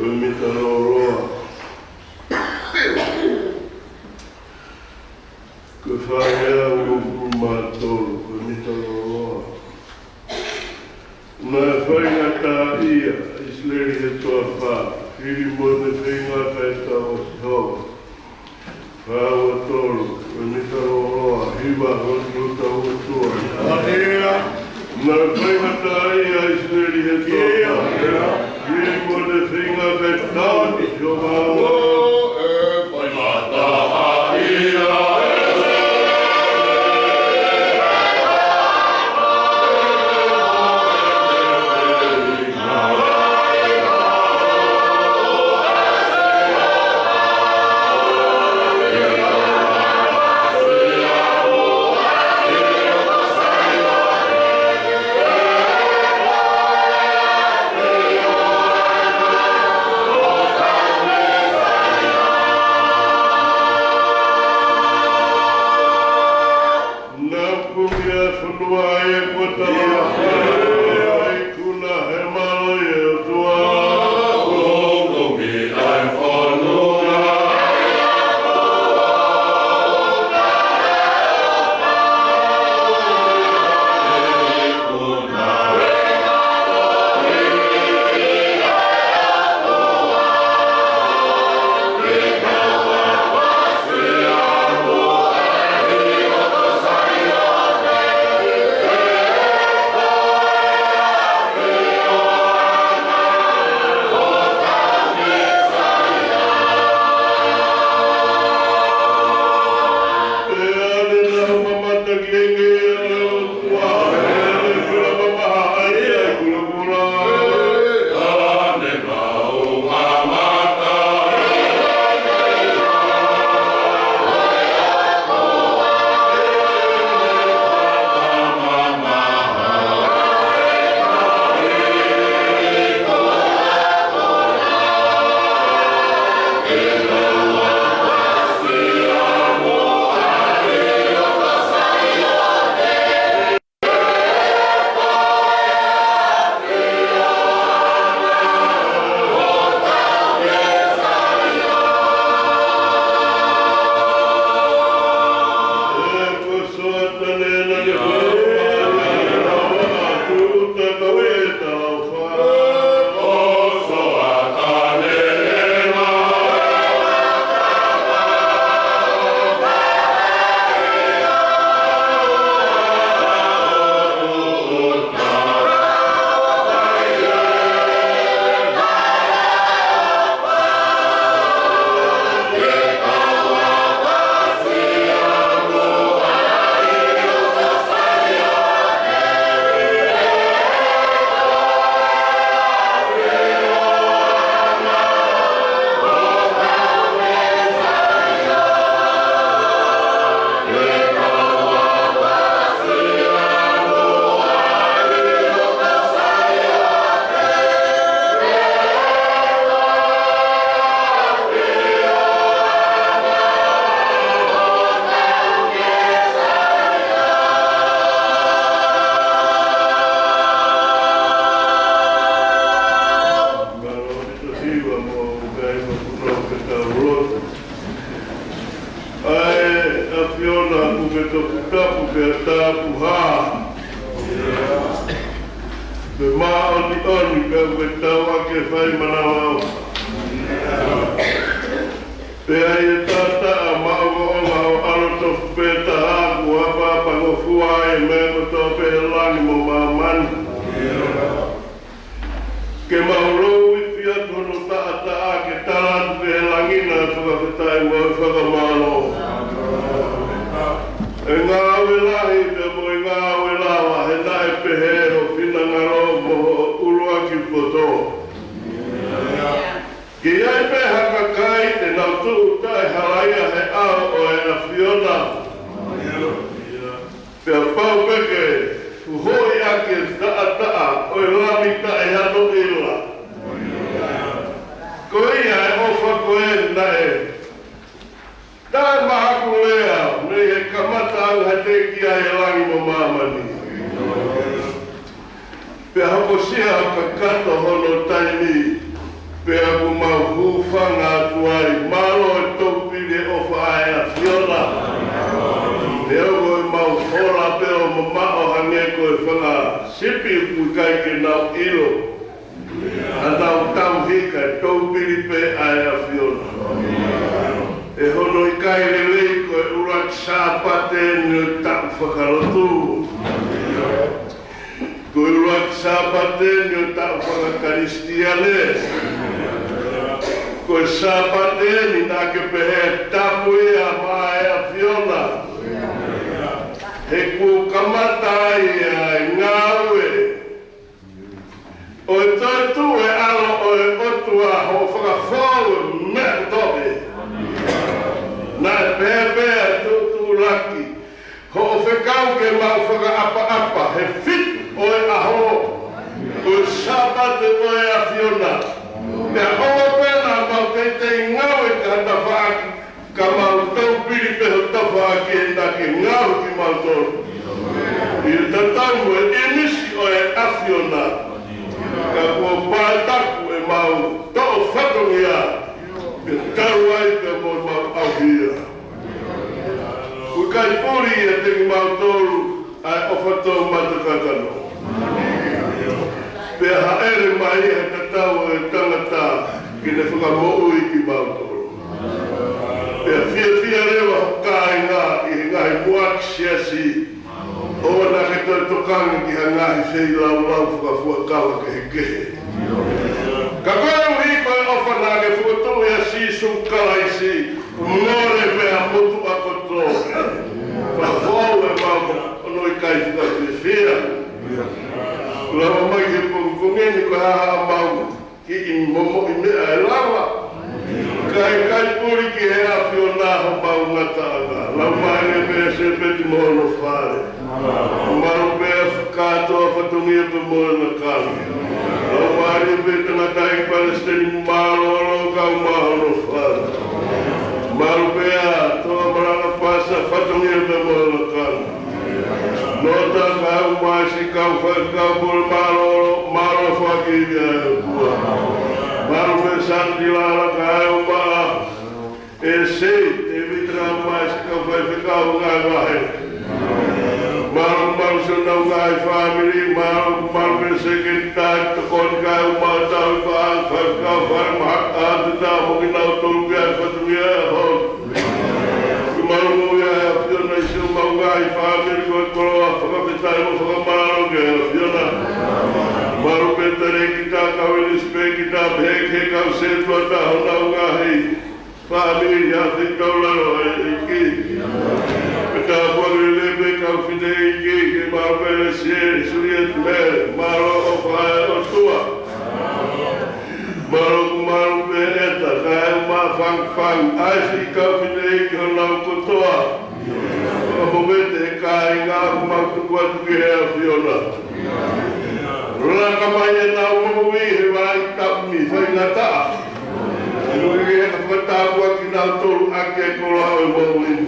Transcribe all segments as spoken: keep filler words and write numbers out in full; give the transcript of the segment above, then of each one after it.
Ko e mita lōloa. Ko e fāngeau uofulu mā tolu, ko e mita lōloa. Naʻe faingataʻaʻia ʻa ʻIsileli he toafa, hili mo ʻene feinga kae tau ʻa Sihova. Fā ua tolu, ko e mita lōloa, hiva, hoti hota ʻOtua. Naʻe faingataʻaʻia ʻa ʻIsileli he toafa, hili mo ʻene feinga kae tau ʻa Sihova. Naʻa ku mea fonua e kota ia. Ikuna he mālohi ʻo e ʻOtua. Ukumi ai fonua. ʻAe, ʻAfiona, ʻoku ke toputapu pea tāpuhā. Ke māʻoniʻoni pea ke tauʻaki e fai manavaʻofa. Pea ʻi he taʻataʻa maʻongoʻonga ʻo e ʻAlo tofu pē taha, kuo ʻapaʻapangofua ai e meʻa kotoa pē he langi mo māmani. Ke mau louifi atu hono taʻataʻa ke tala atu ki he langi naʻe fakafetaʻi mo e fakamālō. ʻE ngāue lahi pea mo e ngāue lava he naʻe pehē ho finangalo mo ho ʻuluaki poto. Ke ʻi ai pē ha kakai te nau tuʻu taʻehalaia he ʻao ʻo e ʻAfiona. Pea pau pē ke uhoʻi ʻaki e taʻataʻa ʻo e Lami taʻehanoʻila. Ko ia e ʻofa ko ē naʻe taʻe mahaku lea mei he kamata ʻo e teʻeki ai e langi mo māmani. Pea hokosia kakato hono taimi. Pea ʻoku mau hūfanga atu ai, mālō e toupili ʻofa ʻa e ʻAfiona. Pea ʻoku mau hola pē ʻo mamaʻo hangē ko e fanga sipi ʻoku ʻikai ke nau ʻilo ʻa ʻenau tauhi, ka e toupili pē ʻa e ʻAfiona. ʻE hono ʻikai lelei ko e ʻuluaki Sāpate eni ʻo e taʻu fakalotu. Ko e ʻuluaki Sāpate eni ʻo e taʻu fakakalisitiane. Ko e Sāpate eni naʻa ke pehē tapu ia maʻa e ʻAfiona. He kuo kamata ai ʻa e ngāue ʻo e toetuʻu e ʻAlo ʻo e ʻOtua, hoʻo fakafou e meʻa kotoa pē. Naʻe pehē pē ʻa e tuʻutuʻulaki, hoʻo fekau ke mau fakaʻapaʻapa he fitu ʻo e ʻaho, ko e Sāpate ʻo e ʻAfiona. Pea ʻoua pē naʻa mau teitei ngāue ki ha tafaʻaki, ka mau toupili pē ho tafaʻaki ʻe naʻa ke ngaohi kimautolu ʻi he tatau mo e ʻinisi ʻo e ʻAfiona. Ka kuo pātaku ʻemau toʻo fatongia, ke tau ai pē mo ʻemau ʻauhia. ʻOku ʻikai puli ʻiate kimautolu ʻa e ʻofa toʻomataʻu kakano. Pea hāʻele mai ʻa e tatau ʻo e tangata ke ne fakamoʻui kimautolu. Pea fiefia leva ho kāinga ʻi he ngaahi muʻaki siasi, ʻoua naʻa ke toe tokanga ki ha ngaahi feilaulau fakafuakava kehekehe. Ka koeʻuhi ko e ʻofa naʻa ke fokotuʻu ʻia Sīsū Kalaisi, mole pea motuʻa kotoa. Fakafou ʻemau, hono ʻikai fakafiefia. Lava mai he pongipongi ni ko e hā haʻamau kiʻi momoʻi meʻa ʻe lava. Ka ʻikai puli ki he ʻAfiona homau ngataʻanga. Laumālie pē ʻa Sēpeti mo hono fale. Mālō pē kātoa fatongia pea mo e lakanga. Laumālie pē tangataʻeiki palesiteni mālōlō kae ʻumaʻā hono fale. Mālō pē ʻa Toa Malanga Pasa fatongia pea mo e lakanga. Nota kae ʻumaʻā siʻi kau faifekau pule mālōlō, mālō fakaʻia ʻe ʻOtua. Mālō pē Santilala kae ʻumaʻā ʻe Sei, Tēvita kae ʻumaʻā siʻi kau faifekau ngāue vahe. Mālō, mālō siʻonau ngaahi fāmili, mālō, mālō pē Sekelitali, tokoni kae ʻumaʻā tauhi paʻanga, faifekau fale maha, ʻa te tā mo kinautolu pē ʻa e fatongia ʻo e ʻaho. Mālō mo ia ʻe ʻAfiona ʻi siʻomau ngaahi fāmili ko e koloa, fakafetaʻi mo fakamālō ki he ʻAfiona. Mālō pē Talēkita, kau ʻIlisipekita, pehē ki he kau sētuata honau ngaahi fāmili, ʻa e ʻAfio Taulalo ʻEiki. Pea tāpuaki lelei pē kau fineʻeiki, ke mālō pē Lesieli, Sulieti, Mele, mālō ʻofa ʻa e ʻOtua. Mālō, mālō pē ʻEta, kae ʻumaʻā Fangfang, ʻa e siʻi kau fineʻeiki honau kotoa. Fakamoʻui ʻa e kāinga, mau tuku atu ki he ʻAfiona. Laka mai ʻenau moʻui he vaʻa taimi faingataʻa. Moʻui he fakatapu ʻa kinautolu ʻaki e koloa ʻo e moʻui ni.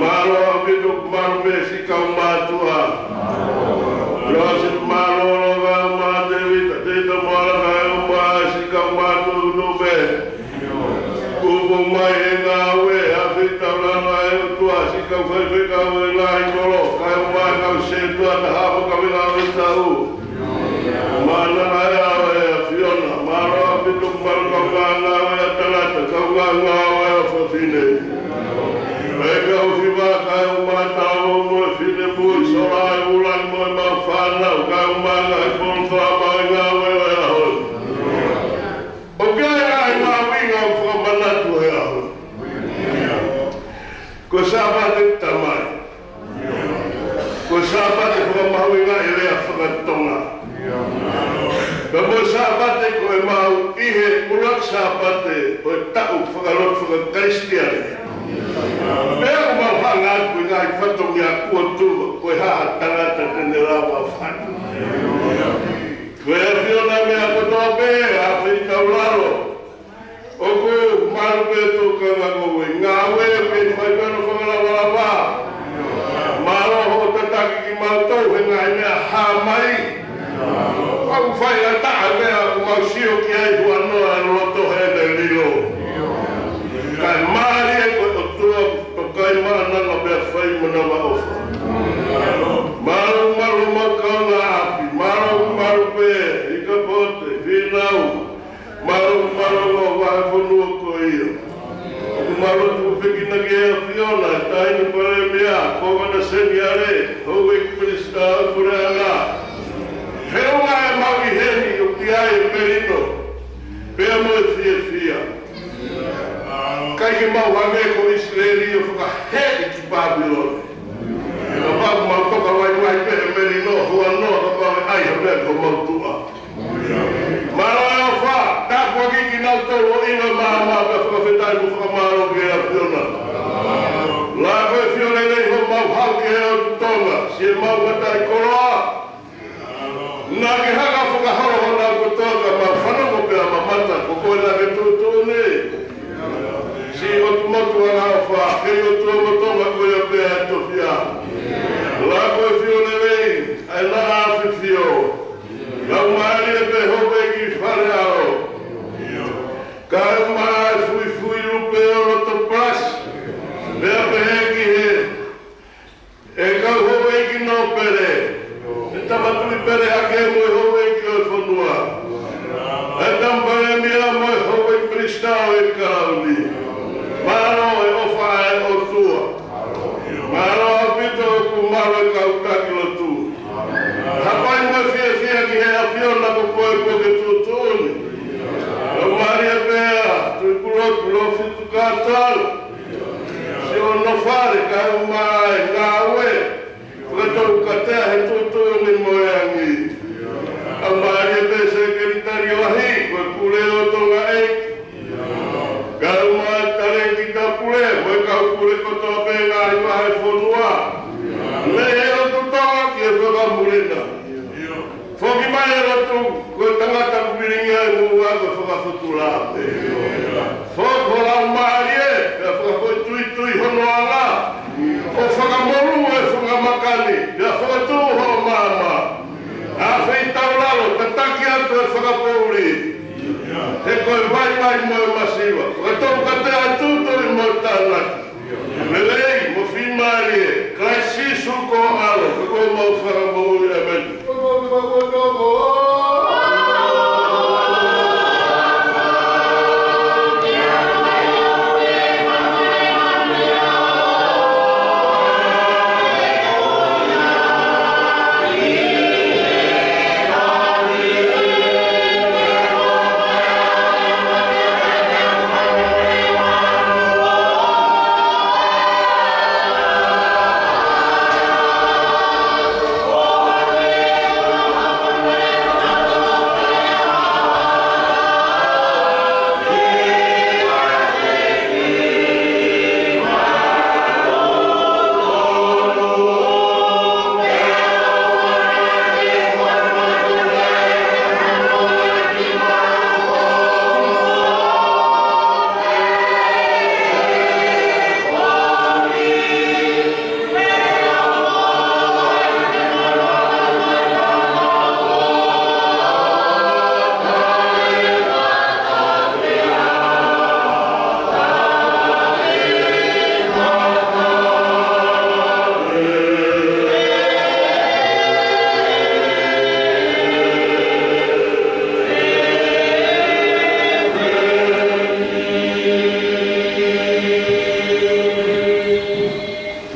Mālō ʻaupito, mālō pē siʻi kau mātuʻa. Lōsi mālōlō kae ʻumaʻā Tēvita, Tēvita Moala kae ʻumaʻā siʻi kau mātuʻa kotoa pē. Kuo ʻomai e ngāue, ʻAfio Taulalo ʻa e ʻOtua, siʻi kau faifekau ʻo e ngaahi kolo, kae ʻumaʻā e kau sētuata, hā mo e kaveinga ʻo e tau. Mālō ʻa e ʻAfiona, mālō ʻaupito, mālō kau ngāue ʻa e tangata, kau ngāue ʻa e fafine. ʻE kau hiva kae ʻumaʻā Tauʻa mo e finemui, Sola, ʻUluaki mo ʻemau fānau, kae ʻumaʻā e ngaahi polokalama ʻo e ngāue ʻo e ʻaho ni. ʻOku ʻi ai e ngaahi mahuʻinga ʻoku fakamanatu he ʻaho ni. Ko e Sāpate, Tamai. Ko e Sāpate fakamahuʻinga e lea faka-Tonga. Pea mo e Sāpate ko ʻemau ʻi he ʻuluaki Sāpate ʻo e taʻu fakalotu fakakalisitiane. Pea ʻoku mau hanga atu ki he ngaahi fatongia kuo tuʻu, ko e hā ha tangata te ne lava ʻo fatu. Ko e ʻAfiona meʻa kotoa pē, ʻAfio Taulalo. ʻOku mālō pē tokanga ko e ngāue ke fai pē ʻo fakalavalava. Mālō hoʻo tataki kimautolu he ngaahi meʻa hā mai. ʻOku faingataʻa e meʻa ʻoku Kau sio ki ai huanoa e loto heʻene lilo. Kae mālie ko e ʻOtua, ʻoku kai maʻananga pea fai manavaʻofa. Mālō, mālō homau kaungāʻapi, mālō, mālō pē ʻi Kapote, Fīnau, mālō, mālō ʻo vahefonua ko ia. ʻOku mau lotu fekina ki he ʻAfiona, Taʻahine Palēmia, Kōvana Seniale, Houʻeiki Minisitā ʻo e Puleʻanga. Feʻunga ʻemau ʻi heni ʻoku ʻi ai e melino pea mo e fiefia. ʻIkai ke mau hangē ko ʻIsileli ʻo fakahēʻi ki Pāpilone. Ka mau, mau toka vaivai pē he melino, huanoa kapau ʻe ʻai ha meʻa ki homau tuʻa. Mālō e ʻofa, tāpuakiʻi kinautolu ʻo ʻilo e maama, pea fakafetaʻi mo fakamālō ki he ʻAfiona. Laka ko e ʻafio lelei homau haʻu ki he ʻOtu Tonga, siʻemau mataʻikoloa. Naʻa ke hanga ʻo fakaholo honau kotoa ka mau fanongo pea mamata, ko koe naʻa ke tuʻutuʻuni. Siʻi ʻOtu motuʻa ʻofa, kei ʻOtua mo Tonga ko ia pē ʻa e tofiʻa. Laka ko e ʻafio lelei ʻa e Naʻa ʻAfifio. Laumālie pē Houʻeiki Faleʻalo. Kae ʻumaʻā e Fuifui Lupe ʻo Loto Plus. Pea pehē ki he ʻEkau Houʻeiki Nōpele, ʻe Tama Tuʻi Pele Hake mo e Houʻeiki ʻo e Fonua. ʻE Tama Palēmia mo e Houʻeiki Minisitā ʻo e Kalauni. Mālō e ʻofa ʻa e ʻOtua. Mālō ʻaupito ʻoku mālō e kau taki lotu. Hapai mo e fiefia ki he ʻAfiona ko koe kuo ke tuʻutuʻuni. Laumālie pē ʻa Tuʻi Pulotu Lōfitu Kātoa. Siʻono fale kae ʻumaʻā e ngāue fakatoukatea he tuʻutuʻuni mo e angi. Laumālie pē Sekelitali Lahi, ko e Pule ʻo Tonga ʻEiki. Kae ʻumaʻā e Talēkita Pule, mo e kau pule kotoa pē ngaahi vahefonua. Mei he ʻOtu Tonga ki he fakamulina. Foki mai e lotu, ko e tangata kuo vilingia e muʻa ko e fakafutulā. Foki ho Laumālie, pea fakafoʻituitui hono anga. ʻO fakamolū e funga maka ni, pea fakatuʻu hoʻo maama. ʻAfeitaulalo, tataki atu e fakapoʻuli. He ko e vaivai mo e masiva, fakatoukatea e tuʻutuʻuni mo e tānaki. Lelei mo fiemālie, Kalaisi Sīsū ko ho ʻAlo, ko homau Fakamoʻui.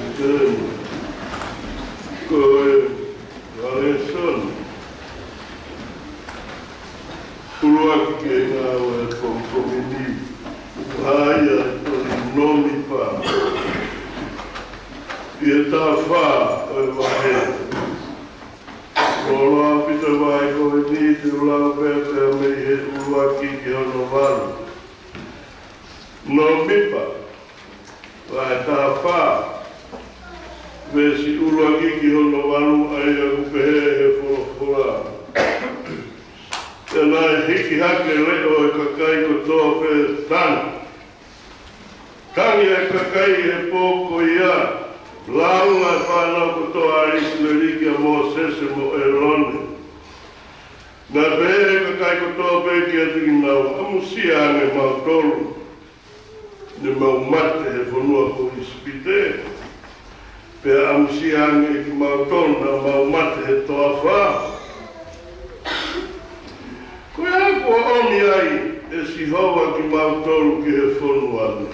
ʻĒmeni. Ko e lēsoni ʻuluaki ki he ngāue ʻa e pongipongi ni, ʻoku hā ia ʻi he tohi Nōmipa, ʻi he taha fā ʻo e vahe. Loloa ʻaupito e vahe ko eni, te u lau pē mei he ʻuluaki ki hono valu. Nōmipa, vahe taha fā, veesi ʻuluaki ki hono valu, ʻa ia ʻoku pehē he folofola: Pea naʻe hiki hake leʻo ʻo e kakai kotoa pē, tangi. Tangi ʻa e kakai ʻi he pō ko ia, lāunga e fānau kotoa ʻa ʻIsileli kia Mōsese mo ʻĒlone. Naʻe pehē ʻe he kakai kotoa pē kiate kinaua, ʻAmusia ange mautolu, ne mau mate he fonua ko ʻIsipite, pea ʻamusia ange kimautolu naʻa mau mate he toafa. Ko e hā kuo ʻomi ai ʻe Sihova kimautolu ki he fonua ni,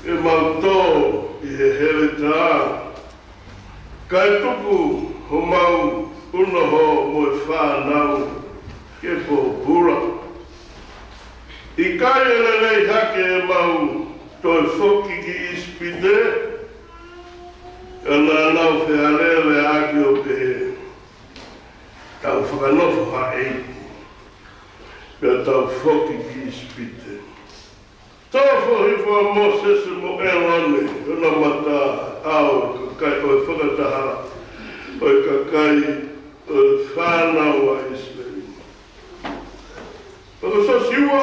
ke mau tō ʻi he heletā, kae tuku homau ʻunoho mo e fānau ke pōpula? ʻIkai ʻe lelei hake ʻemau toe foki ki ʻIsipite? Pea naʻa nau fealēleaʻaki ʻo pehē, Tau fakanofo haʻeiki, pea tau foki ki ʻIsipite. Tofo hifo ʻa Mōsese mo ʻĒlone ʻi hona mata ʻa e kakai ʻo e fakataha ʻo e kakai ʻo e fānau ʻa ʻIsileli. Pea ko Sosiua,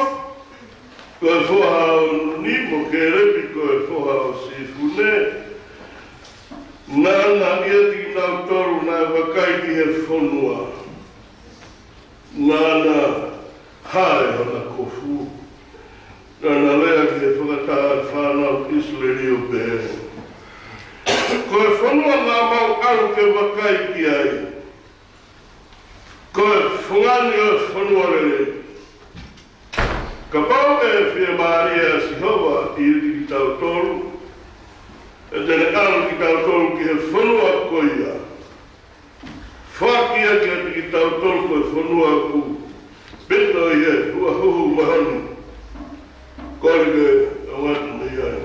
ko e foha ʻo Nuni, mo Kēlepi, ko e foha ʻo Sifune, naʻa na ʻiate kinautolu naʻe vakai ki he fonua. Naʻa na hae hona kofu, naʻa na lea ki he fakataha ʻo e fānau ʻIsileli ʻo pehē, Ko e fonua naʻa mau ʻalu ke vakai ki ai, ko e fungani ʻo e fonua lelei. Kapau ʻe fiemālie ʻa Sihova ʻiate kitautolu, ʻe te ne ʻalu kitautolu ki he fonua ko ia. Foaki ia kiate kitautolu ko e fonua ʻoku pito ʻi he huʻahuhu mahani. Kole ke ʻoatu mei ai.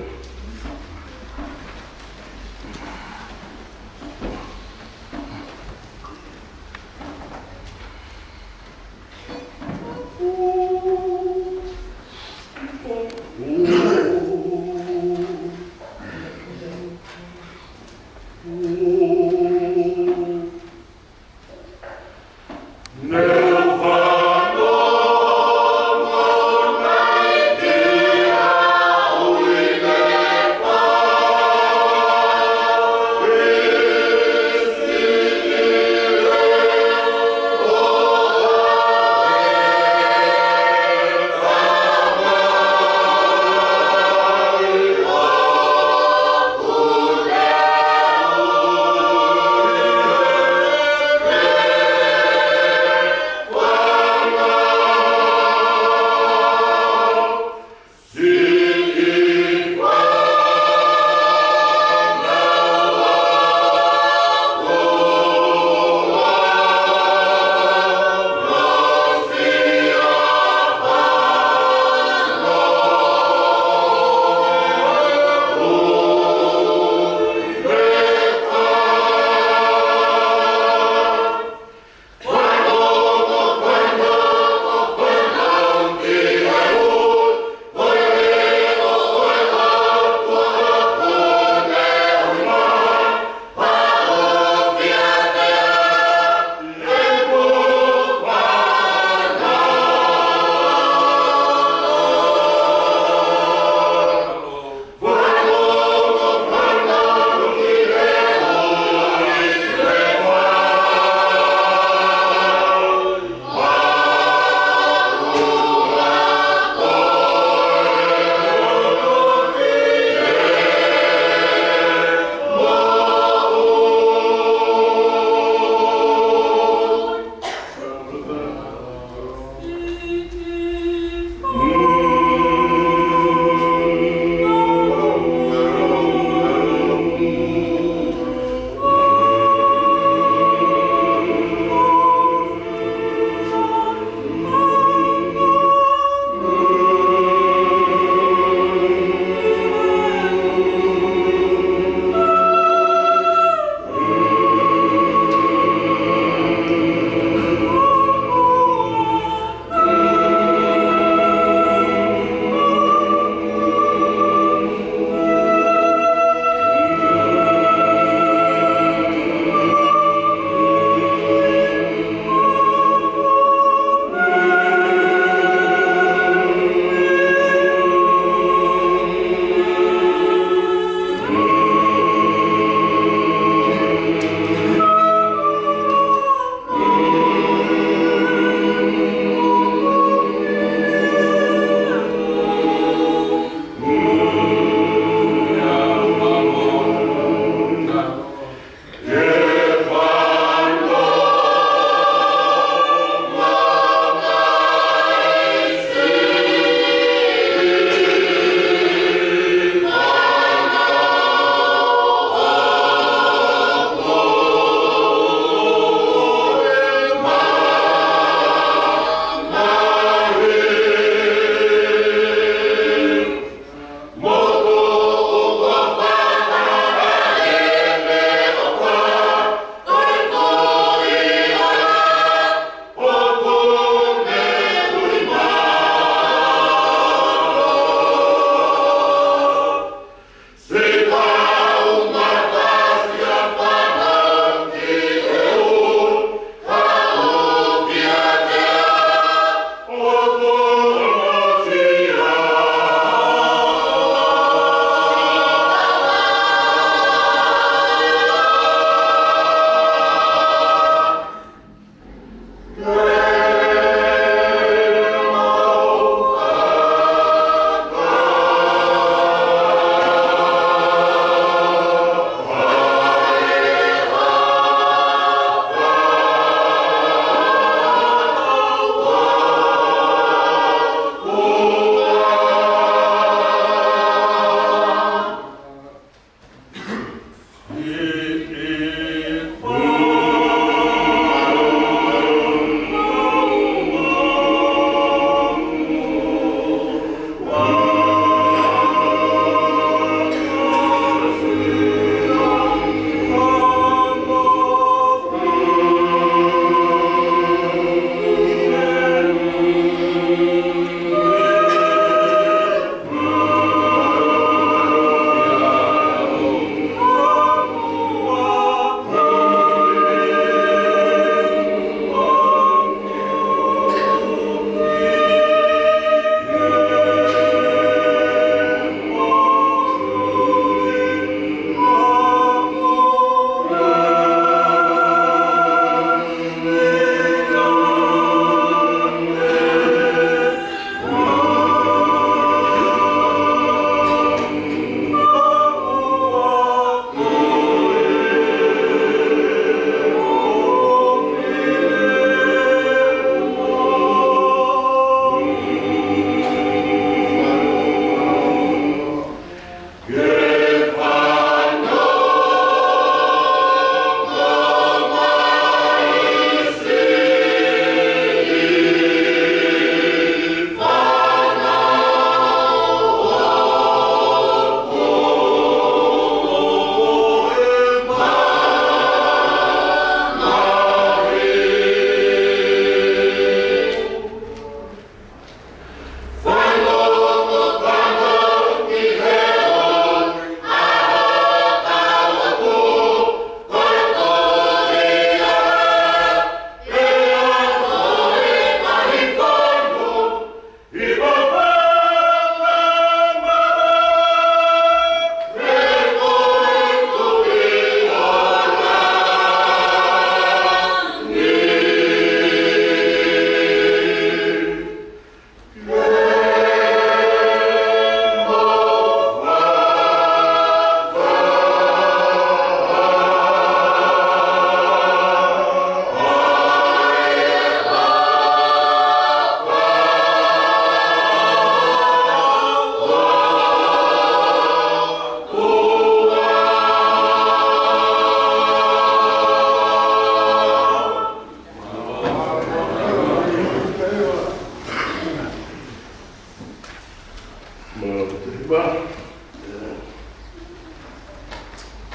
Mālō.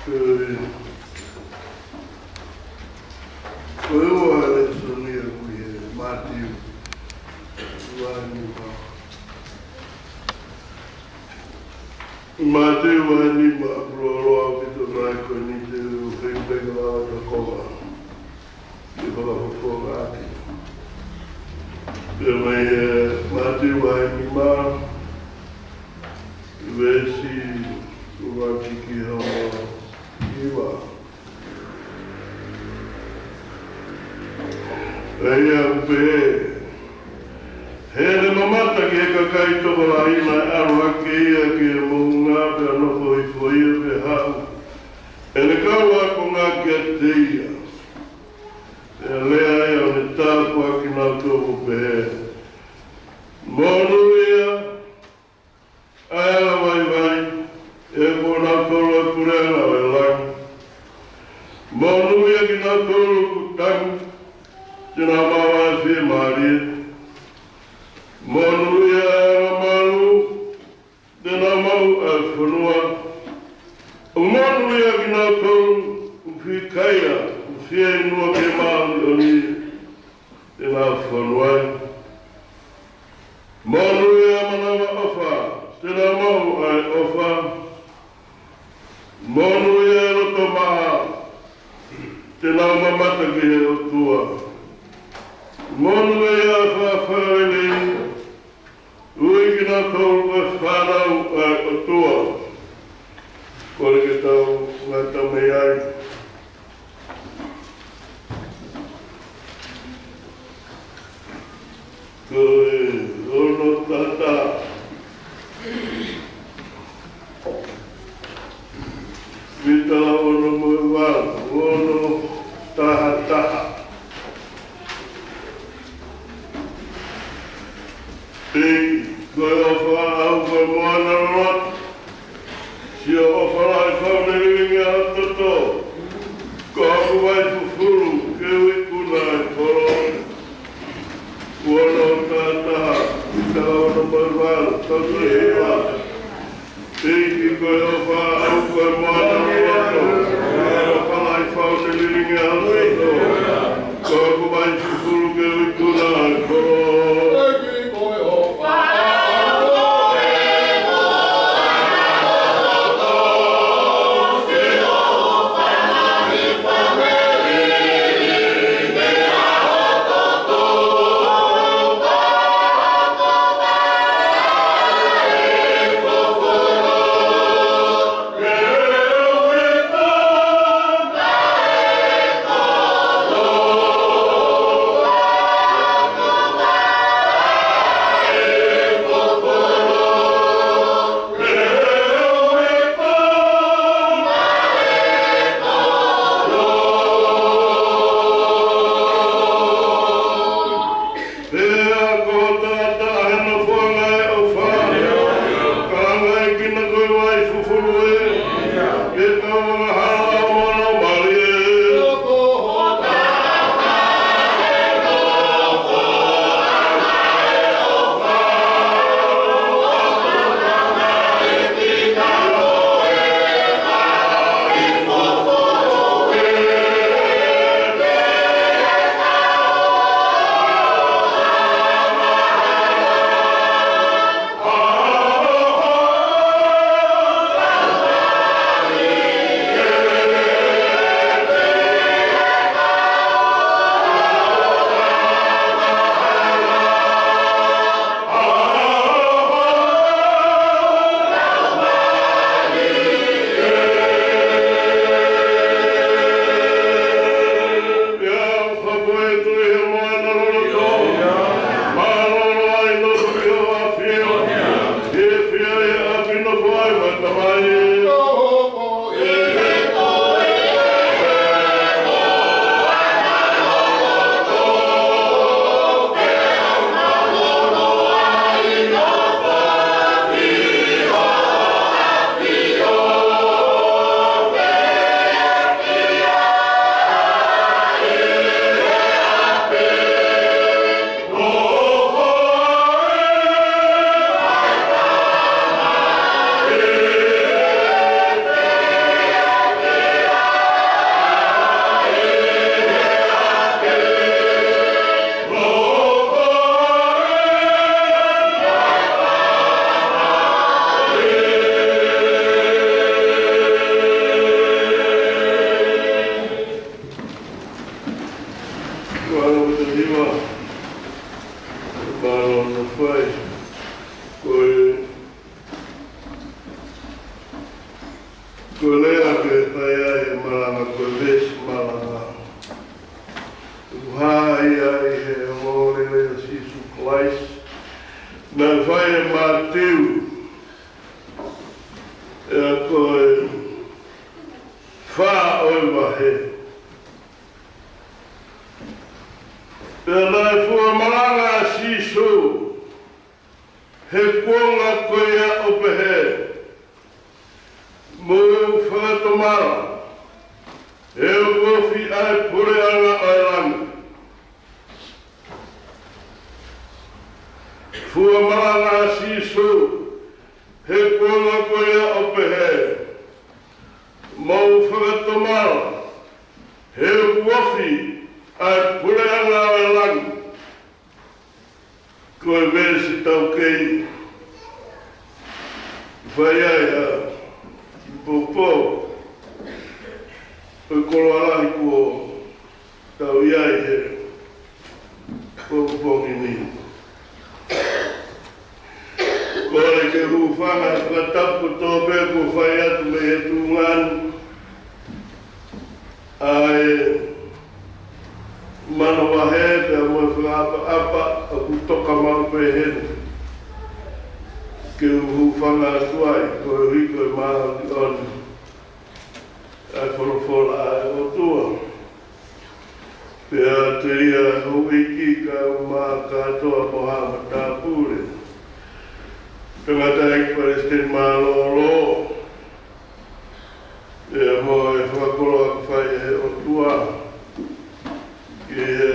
Ko e, ko e ua e lēsoni ʻoku ʻi he Mātiu vahe nima. Mātiu vahe nima, ʻoku lōloa ʻaupito nai ko eni te u feinga pē ke lava ʻo tokanga ke fakafofongaʻaki. Pea mei he Mātiu vahe nima, veesi ʻuluaki ki hono hiva. ʻA ia ʻoku pehē: He naʻe mamata ki he kakai tokolahi, naʻe ʻalu hake ia ki he moʻunga, pea nofo hifo ia, pea haʻu ʻene kau ākonga kiate ia. Pea lea ia ʻo ne tāpuakiʻi kinautolu ʻo pehē: Monūʻia ʻa e ala vaivai, he ko kinautolu ʻa e puleʻanga ʻo e langi. Monūʻia kinautolu ʻoku tangi, te nau maʻu ʻa e fiemālie. Monūʻia ʻa e angamalū, te nau maʻu ʻa e fonua. ʻO monūʻia kinautolu ʻoku fikaia, ʻoku fieinua ke māʻoniʻoni, te nau fonu ai. Monūʻia ʻa e manavaʻofa, te nau maʻu ʻa e ʻofa. Monūʻia ʻa e loto maʻa, te nau mamata ki he ʻOtua. Monūʻia ʻa e fakafakalelei, ʻoku kinautolu ʻa e fānau ʻa e ʻOtua. Kole ke tau ngata mei ai. Ko e ono taha taha. Pita ono mo e valu, ono taha taha. Pea ko e ʻofa ʻaʻau ko e moana loloto, sio ʻofa lahi fau ne lilingi ʻa e toto, Ko e veesi malanga ʻoku hā ia ʻi he ongoongolelei ʻo Sīsū Kalaisi naʻe fai ʻe Mātiu, ʻa ia ko e fā ʻo e vahe. Pea naʻe fua malanga ʻa Sīsū he kuonga ko ia ʻo pehē, Mou fakatomala, he ʻoku ofi ʻa e puleʻanga ʻo e langi. Fua malanga ʻa Sīsū he kuonga ko ia ʻo pehē, Mou fakatomala, he ʻoku ofi ʻa e puleʻanga ʻo e langi. Ko e veesi taukei fai ai ha kiʻi poupou ʻo e koloa lahi kuo tau ʻi ai he pongipongi ni. Kole ke u hūfanga he fakatapu kotoa pē kuo fai atu mei he tuʻunga ni, ʻa e manavahē pea mo e fakaʻapaʻapa ʻoku toka maʻu pē heni ke u hūfanga atu ai, koeʻuhi ko e māʻoniʻoni ʻa e folofola ʻa e ʻOtua. Pea telia houʻeiki, kau mai kātoa mo haʻa matāpule, tangataʻeiki palesiteni mālōlō, pea mo e fakakoloa kuo fai ʻe he ʻOtua ki he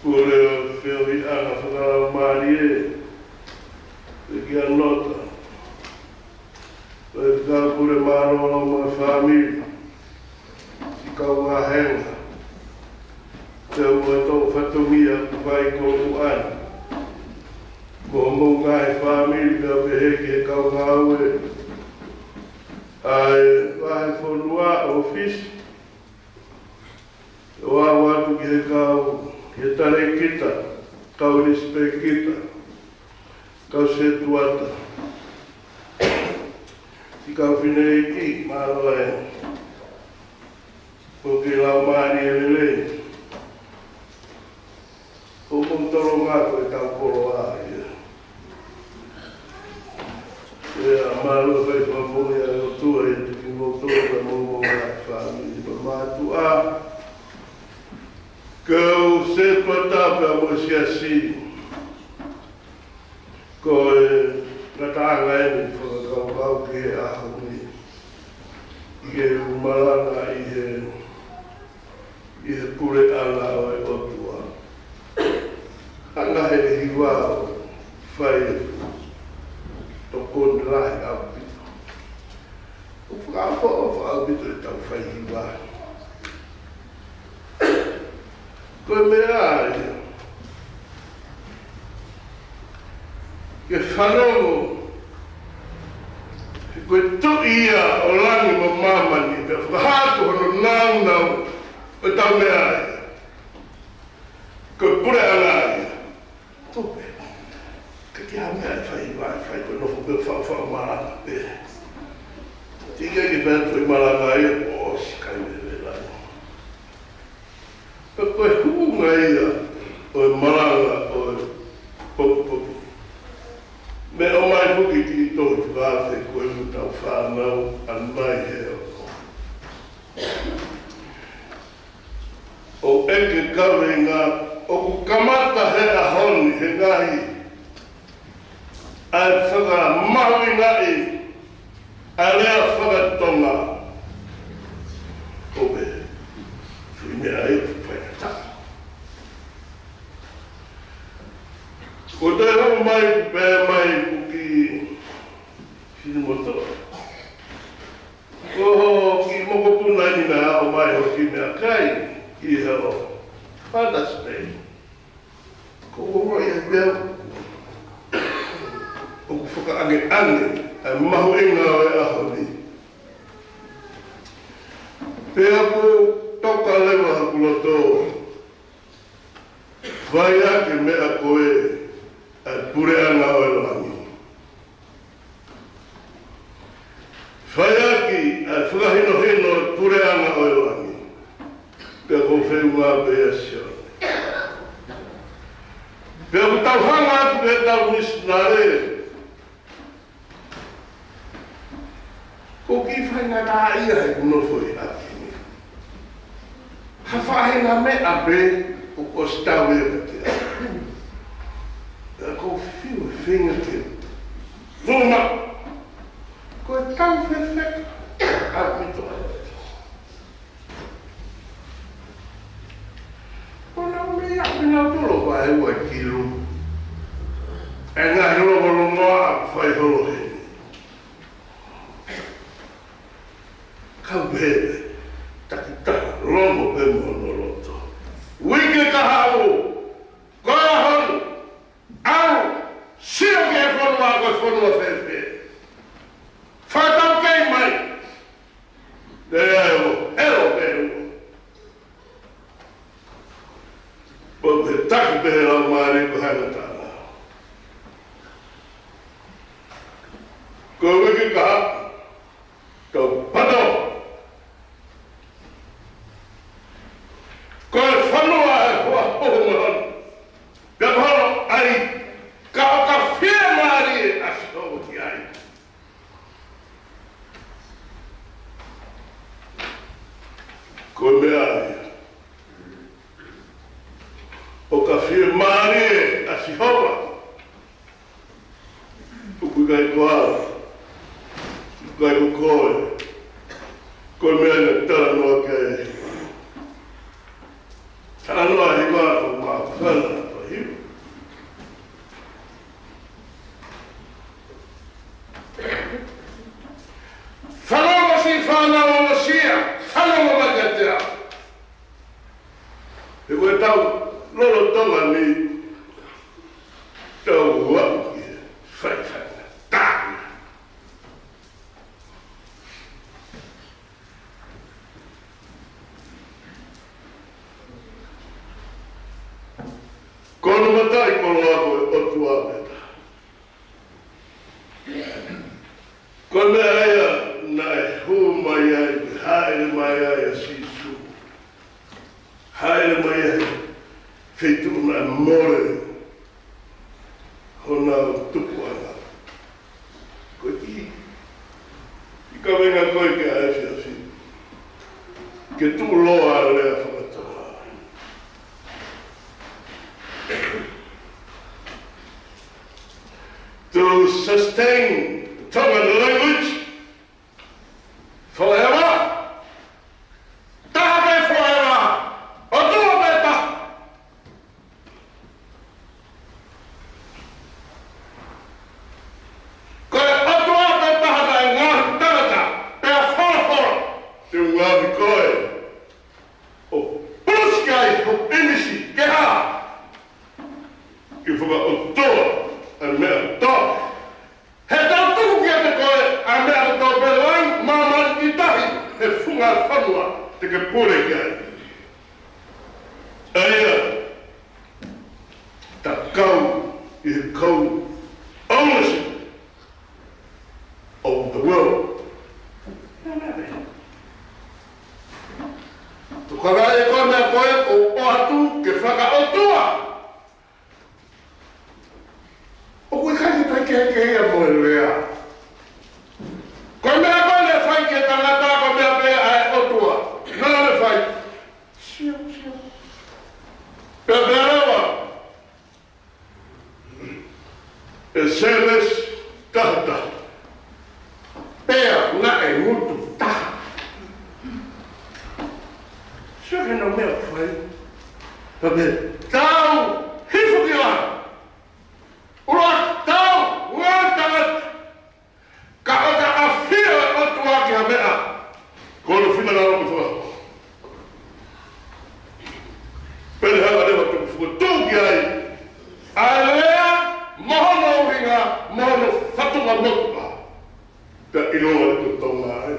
pule ʻo e feohiʻanga fakalaumālie, ʻEiki Anota, ʻEiki Pule mālōlō mo e fāmili, siʻi kau vāhenga, pea mo e toʻu fatongia kuo fai ko eni, mo hoʻomou ngaahi fāmili, pea pehē ki he kau ngāue ʻa e vahefonua, ʻōfisi, ʻo aʻu atu ki he kau, ki he talēkita, kau lisipēkita, kau sētuata, siʻi kau fineʻeiki, mālō e poki laumālie lelei. Ko hoʻomou tolonga ko ʻetau koloa ia. Pea mālō e fai fakamoʻui ʻa e ʻOtua ʻiate kimoutolu pea mo hoʻomou ngaahi fāmili, pea mātuʻa, kau sētuata pea mo e siasi. Ko e ngataʻanga eni fakakaukau ki he ʻaho ni, ke u malanga ʻi he, ʻi he puleʻanga ʻo e ʻOtua. Hanga ʻe he hiva ʻo fai e tokoni lahi ʻaupito. ʻOku fakaʻofoʻofa ʻaupito ʻetau fai hiva. Ko e meʻa ia ke fanongo, he ko e Tuʻi ia ʻo langi mo māmani, pea fakahā atu hono nāunau ʻo ʻetau meʻa ia. Ko e puleʻanga ia. Tupe. Ka ki ha meʻa ʻe fai ʻi he fai ko e nofo pē faʻufaʻu malanga pē. Tike ke fai atu e malanga ia ʻo ʻosi kai me vela. Pea ko e hūnga ia ʻo e malanga ʻo e pokipoki. Meʻa mai foki ki he tohi fakaafe ko e mutau fānau ʻa mai he ʻoku ʻo ʻeke kaveinga ʻoku kamata he ʻaho ni he ngaahi ʻa e fakamahuʻingaʻi ʻa e lea fakatonga. Ko e fuʻu meʻa ia ʻoku faingataʻa. Ko e toe hau mai, pea mai ki Finemotoʻa. Ko hoʻo kiʻi mokopuna ʻi he ʻomai hoʻo kiʻi meʻakai ʻi he ʻaho Father's Day. Ko hoʻo ia pea ʻoku fakaʻangeʻange ʻa e mahuʻinga ʻo e ʻaho ni. Pea ʻoku toka leva hoku loto fai ʻaki e meʻa ko ē ʻa e puleʻanga ʻo e langi. Fai ʻaki ʻa e fakahi Mahino e puleʻanga ʻo e langi. Pea ʻoku ou feʻunga pē ʻia Sione. Pea ʻoku tau hanga atu pē ʻetau misinale. ʻOku ou kiʻi faingataʻaʻia heʻeku nofo ʻi Haʻapai ni. Ha faʻahinga meʻa pē ʻoku ʻosi tau ʻiate au. Pea ʻoku ou fiu he feinga ke tuma. Ko e tau fefeka ʻaupito. Ko ʻenau meʻa ʻaupito ʻa e ua kilu. ʻE ngaahi longolongoaʻa ʻoku fai holo heni. Kau pehē, takitaha, longo pē mo hono loto. Uike kahaʻu, ko e ʻaho ni, ʻalu, sio ki he fonua, ko e fonua fēfē. Fakataukei mai. Pea ʻe ʻilo, ʻilo pē ʻilo. Pea ʻe taki pē he laumālie ko e hā e ngataʻanga. Ko e uike kahaʻu, tau pato. Ko e fonua ʻe hua pohu mahalo. Pea mahalo ai, ka ʻoka fiemālie ʻa Sihova ki ai. Ko e meʻa ia. ʻOka fiemālie ʻa Sihova. ʻOku ʻikai ko au. ʻOku ʻikai ko koe. Ko e meʻa naʻe talanoa ki ai. Talanoa hiva ʻo Mākala, pahiu. Fanongo siʻi fānau, ʻosi ia, fanongo mai kiate au. He ko e tau lolotonga ni, tau aʻu ki he faifai na tahi. Ko hono mataʻikoloa ko e ʻOtua pē taha. Ko e meʻa ia naʻe hū mai ai, hāʻele mai ai ʻa Sīsū. Hāʻele mai ai, feituʻu naʻe mole honau tupuʻanga. Ko e kiʻi, kiʻi kaveinga ko ē ki he efiafi. Ke tuʻuloa ʻa e lea faka-Tonga. To sustain Tongan language forever. Taha pē forever. ʻOtua pē taha. Ko e ʻOtua pē taha naʻe ngaohi tangata, pea folofola, te u ngaohi koe ʻo pulusi ai ho ʻīmisi ke hā? Ke fakaʻotua ʻa e meʻa kotoa. He tau tuku kiate koe ʻa e meʻa kotoa pē, langi, māmani, ʻi tahi, he funga fonua te ke pule ki ai. ʻA ia, ta kau ʻi he kau ownership of the world. Tokanga ʻe koe meʻa ko ē ʻoku ʻoatu ke fakaʻotua. ʻOku ʻikai ke fai kehekehe ia mo e lea. Ko e meʻa ko ē naʻe fai ki he tangata, ko e meʻa pē ʻa e ʻOtua. Naʻa ne fai. Sio, sio. Pea, pea lava. ʻE sēlesi tahataha. Pea naʻe ngutu taha. Sio ki heʻenau meʻa ʻoku fai. Pea pehē, tau hifo ki lalo. ʻUluaki, tau ngāue tangata. Ka ʻoka ʻafio e ʻOtua ki ha meʻa, ko hono finangalo ke fakahoko. Pea ne hanga leva ʻo tuku fokotuʻu ki ai ʻa e lea mo hono ʻuhinga, mo hono fatongia motuʻa. Pea ʻilonga ʻa e Tonga ai.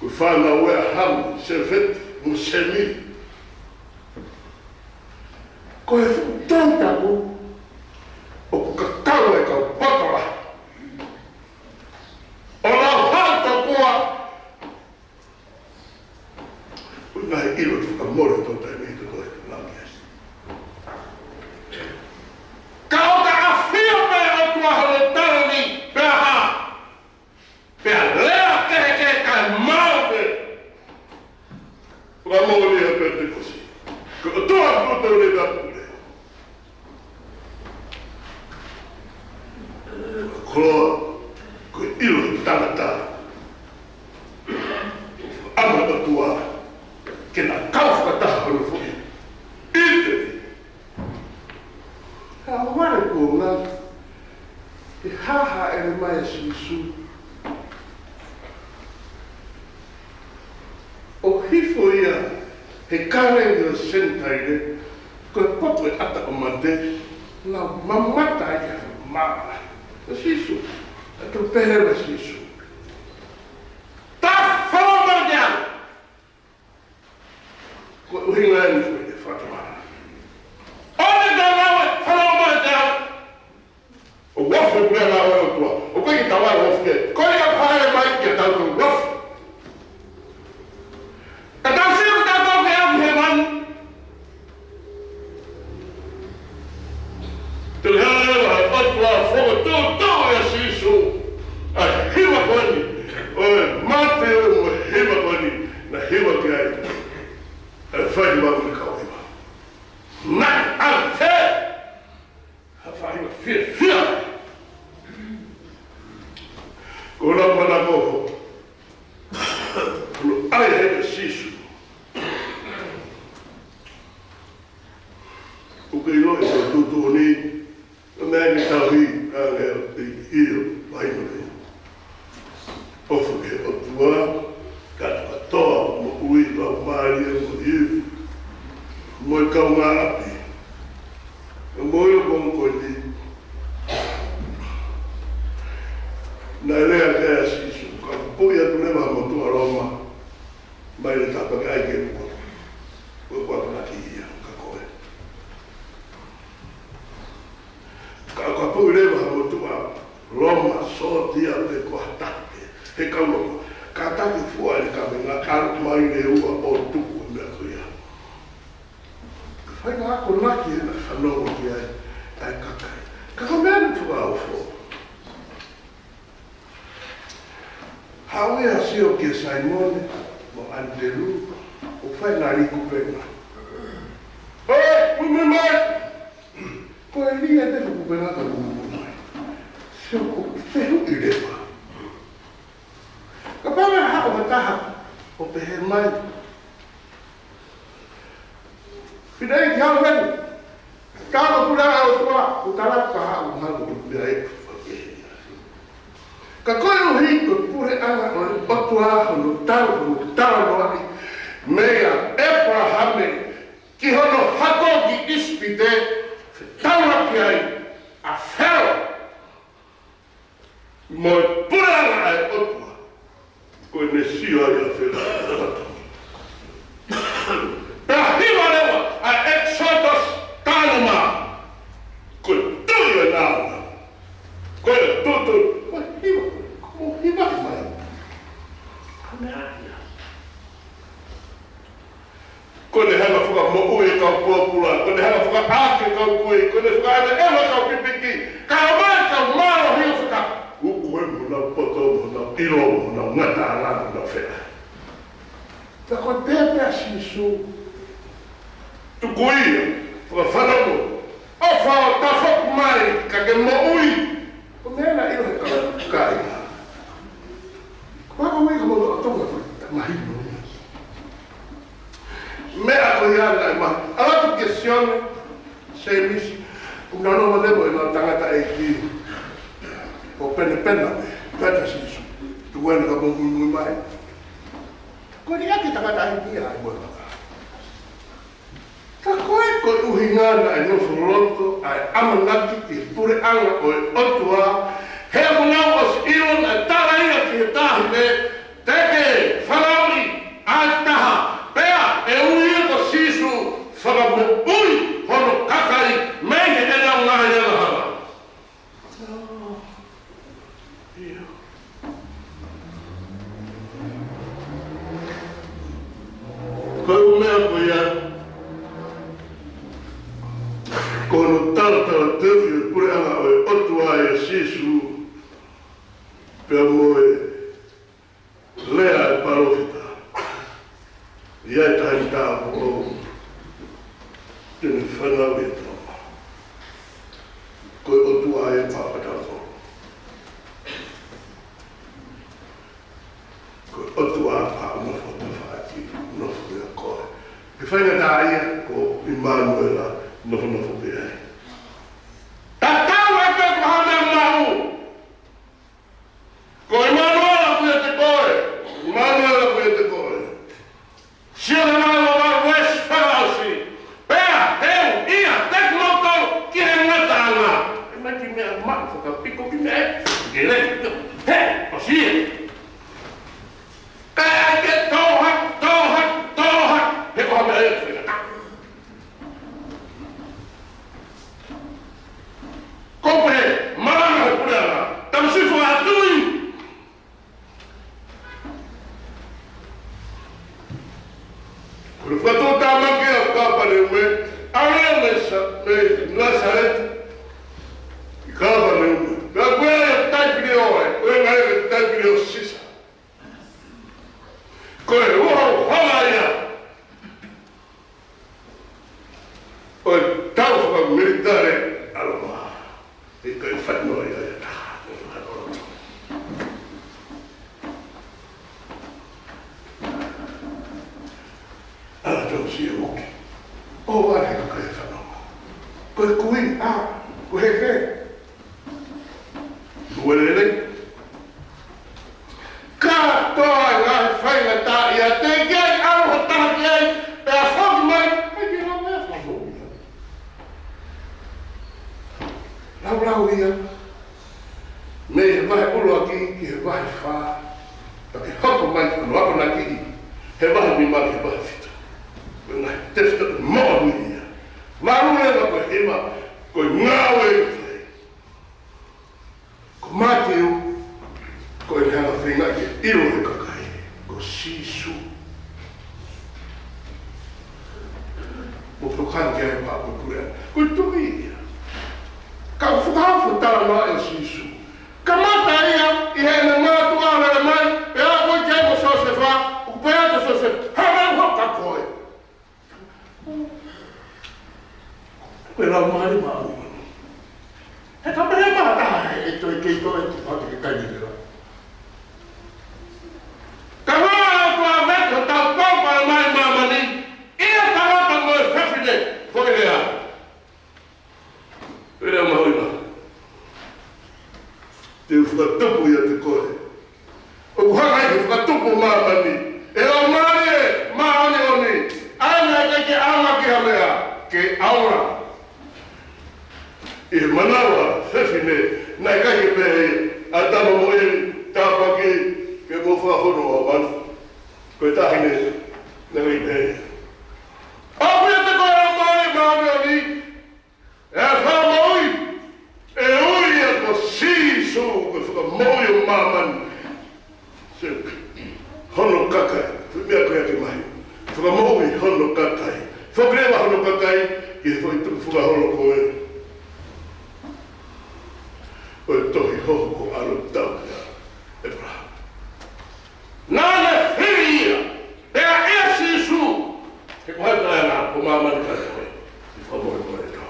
Ko e fānau ē ʻa Hamu, Sēfeti, mo Sēmi. Ko e fuʻu Tohi Tapu ʻoku kakano e kau poto lahi ʻo lau hao tokua, ngaahi ʻilo ʻoku fakamole ʻi hotau taimi ni ʻi he tō ʻo e langi. Ka ʻoku ʻafio pē ʻOtua hono taloni pea hā. Pea lea kehekehe kae maʻu pē. Fakamoʻoni ʻa e Penitekosi. Ko e ʻOtua ʻoku tau lea pē pule. Ko e koloa, ko e ʻilo ʻa e tangata. ʻA e ʻOtua, ke na kau fakataha hono foʻi ʻite. Ka ʻoku vale kuo ngata, ʻi he haʻele mai ʻa Sīsū. ʻO hifo ia he kaleni ʻo e Senitaile, ko e potu ʻe ʻata ʻo mate, naʻa nau mamata ai ki he mā ʻa Sīsū, ʻa e tau pehē ʻa Sīsū. Tafalo mate au. Ko e ʻuhinga eni ko e fakatomala. ʻOku ne tau lau e tafalo mate au. ʻOku ofi pē ʻa e ʻOtua. ʻOku ʻikai ke tau ʻai ofi ke. Ko ia ʻoku hāʻele mai ke tau tau ofi. Ka tau sio ka tau ke au he manu. Te u hea leva ʻa e ʻOtua fokotuʻutuʻu ʻia Sīsū. ʻA e hiva ko eni. ʻO e mate ʻo e hiva ko eni. Naʻe hiva ki ai. ʻA e fai hiva mo e kau hiva. Naʻe ʻave. Ha fai ma fiefia. Ko lau mana ko ho. Ko lau ʻai he ka Sīsū. ʻOku ke ʻilo ʻi he tuʻutuʻuni. Ko e meʻa ke tauhi, ka nge ʻio, ʻio, vai mo ne. ʻOfa ki he ʻOtua, ka katoa moʻui laumālie mo e ivi. Mo e kaungāʻapi. Mo e ʻo kongkoni. Naʻe lea ki ai ʻa Sīsū, ka puʻi atu leva ha motuʻa Loma. Mai le tapa ke ʻai ke pua. Ko e pua ka ki ia, ka ko e. Ka, ka puʻi leva ha motuʻa Loma, sōtia pe ko ha taha pē he kau Loma. Kātaki fua e kavenga, ʻalu mai le ua ʻo tuku e meʻa ko ia. Ka fai ngā akonaki ʻena fanongo ki ai, ʻa e kakai. Ka ko e meʻa naʻe fakaofo. Haʻu ia ʻo sio kia Saimone mo ʻAnitelū, ʻo fai ʻena lī kupenga. ʻOi, muimui mai! Ko e lī ʻe te fuku pena ka muimui mai. Sio ko fehuʻi leva. Kapau ʻe haʻu ha taha ʻo pehē mai. Pea ʻai ki haʻu heni. Ka ko e puleʻanga ʻo e ʻOtua, ʻoku tala ka haʻu haʻu ʻo pehē ai. Ka koeʻuhi ko e puleʻanga ʻo e ʻOtua hono tala, hono talanoaʻi meia ʻĒpalahame, ki hono hako ki ʻIsipite, fetaulaki ai ʻa Felo mo e puleʻanga ʻa e ʻOtua, ko ʻene sio ai ʻa Felo. Pea hiva leva ʻa e ʻEkisoto taha nima. Ko e tui ʻo e nāunau. Ko e tutu. Ko e hiva, ko e hiva mai. Ko e meʻa ia. Ko ʻene hanga fakamoʻui e kau pōpula, ko ʻene hanga fakaʻaaki e kau kui, ko ʻene fakaʻeveʻeva e kau pipiki, ka ʻomai e kau mālohi ʻo faka-, uku e mo nau poto, mo nau ʻilo, mo nau ngataʻanga, mo nau fea. Ka ko e pēpē ʻa Sīsū, tuku ia, fakafanongo, ʻofa ʻo tafoki mai, ka ke moʻui. Ko e meʻa naʻe ʻilo he kau kāinga. Ko e hā ko e meʻa ka mau ʻoatu ka fai, ta mahino. Meʻa ko ia naʻe ma-, ʻalu atu kia Sione, Sēmisi, ʻo nau ō mai mo ʻenau tangataʻeiki. ʻO penepena me, pehē ʻa Sīsū. Tuku ena ka mou muimui mai. Ko e ʻai ke tangataʻeiki ai mo e maka. Ka ko e, ko e ʻuhinga naʻe nofo loto ʻa e ʻamanaki ki he puleʻanga ʻo e ʻOtua, he ʻoku nau ʻosi ʻilo naʻe tala ia ki he taʻahine, te ke fanauʻi ʻa e taha, pea ʻe ui ia ko Sīsū, fakamoʻui hono kakai mei heʻenau ngaahi angahala. Ko e Ko ia, ko hono talatalaʻi ʻe he puleʻanga ʻo e ʻOtua ʻa Sīsū, pea mo e lea ʻa e palōfita, ʻi ai e taimi tāpō te ne fanauʻi e tama. Ko e ʻOtua ʻa e pāpata ko Ko e ʻOtua pea ʻoku nofo ʻi tafaʻaki, nofo ʻia koe. Ke faingataʻaʻia, ko ʻImanuela, nofonofo pē ai. Tatau ai pē ko ha meʻa maʻu. Ko ʻImanuela ʻoku ʻiate koe, ʻImanuela ʻoku ʻiate koe. Sio ki he vahe ua valu veesi fakaʻosi. Pea te u ʻiate kimoutolu ki he ngataʻanga. ʻE mai ki meʻa maʻu fakapiko ki meʻa ʻe. Ke le. He, ʻosi ia. Kae ʻai ke tō hake, tō hake, tō hake. He ko ha meʻa ʻe fekata. Ko e pehē, malanga he puleʻanga. Tamasifo atu ʻi Ko e fakatuʻutāmaki ʻa Kāpaneume, ʻa e mei Sa-, mei Nasaleti ki Kāpaneume. Pea ko e taipiliō ē, ko e ngaahi taipiliō Sisa. Ko e uho hala ia ʻo e tau fakamilitale ʻa Loma. ʻIkai fai noa ia ʻe taha. ʻAla tau si e uki. ʻO vale ka kai fanongo. Ko e kui a, ko e heke. Uelele. Kātoa e ngaahi faingataʻa ia te ke ai ʻalu ha taha ki ai, pea foki mai, ʻikai ke lau e fakamoʻui. Laulau ia. Mei he vahe ʻuluaki ki he vahe fā. Pea ke hoko mai ki hono akonaki he vahe nima ki he vahe fitu. Ko e ngaahi tefitoʻi moʻoni ia. Valu leva ko e hiva, ko e ngāue ʻoku fai. Ko Mātiu, ko e hanga feinga ke ʻilo he kakai, ko Sīsū. Mo tokanga ki ai pea ko e puleʻanga. Ko e tuʻi ia. Ka ʻoku fakahā ʻoku talanoa ʻa Sīsū. Kamata ia ʻi heʻene mātuʻa lele mai, pea aʻu ki ai mo Siosefa, ʻoku pehē atu ʻe Siosefa, haʻu mai hoka koe. Ko e Laumālie Māʻoniʻoni. He ka pehē mai ha taha ʻe toe kei toe tu patu ke kai ni leva. Ka ʻoku ʻa e ʻOtua ʻoku tau pau pau mai māmani, ʻi he tangata mo e fefine, foʻi lea. Pea lea mahuʻinga. Te u fakatupu ʻiate koe. ʻOku hanga ʻe he fakatupu māmani, ʻe Laumālie Māʻoniʻoni, ʻa ia naʻe ʻikai ke ʻaonga ki ha meʻa, ke ʻaonga. ʻI he manava fefine, naʻe ʻikai ke pehē ia, ʻAtama mo ʻIvi, tāpuaki, ke mou fakafonu ʻa manu. Ko e taʻahine, naʻe ʻikai pehē ia. ʻOku ʻiate koe ʻa e Laumālie Māʻoniʻoni, ʻe fakamoʻui, ʻe ui ia ko Sīsū, ko e Fakamoʻui ʻo māmani. Sio ki hono kakai, ko e meʻa ko ia ke mahi. Fakamoʻui hono kakai. Foki leva hono kakai, ʻi he foʻi tukufakaholo ko ē. ʻO e tohi hohoko ʻa e ʻOtua kia ʻĒpalahame. Naʻa ne fili ia, pea ʻia Sīsū, he ko hai taʻengata, ko māmani kae ko e, ʻi fakamoʻui ko e tō.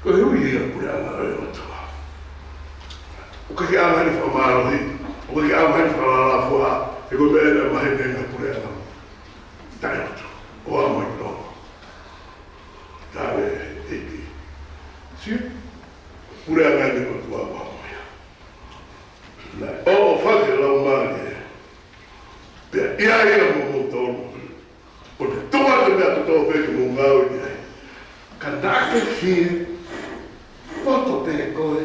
Ko e ui ia puleʻanga ʻo e ʻOtua. ʻOku ʻikai ke ʻaonga heni fakamālohi, ʻoku ʻikai ke ʻaonga heni fakalālāfuaʻa, he ko e meʻa ʻeni ʻa e maheni ʻa e puleʻanga. Taʻe ʻOtua, ʻo ʻaonga mai ki Loma. Taʻe ʻEiki. Sio, puleʻanga ʻeni ʻo e ʻOtua ʻoku ʻaonga ia. Naʻe ʻoʻofa ki he Laumālie. Pea ʻi ai ia mo moutolu. ʻO te tuʻu atu meʻa kotoa pē ke mou ngāue ki ai. Ka naʻa ke fie, poto pē koe.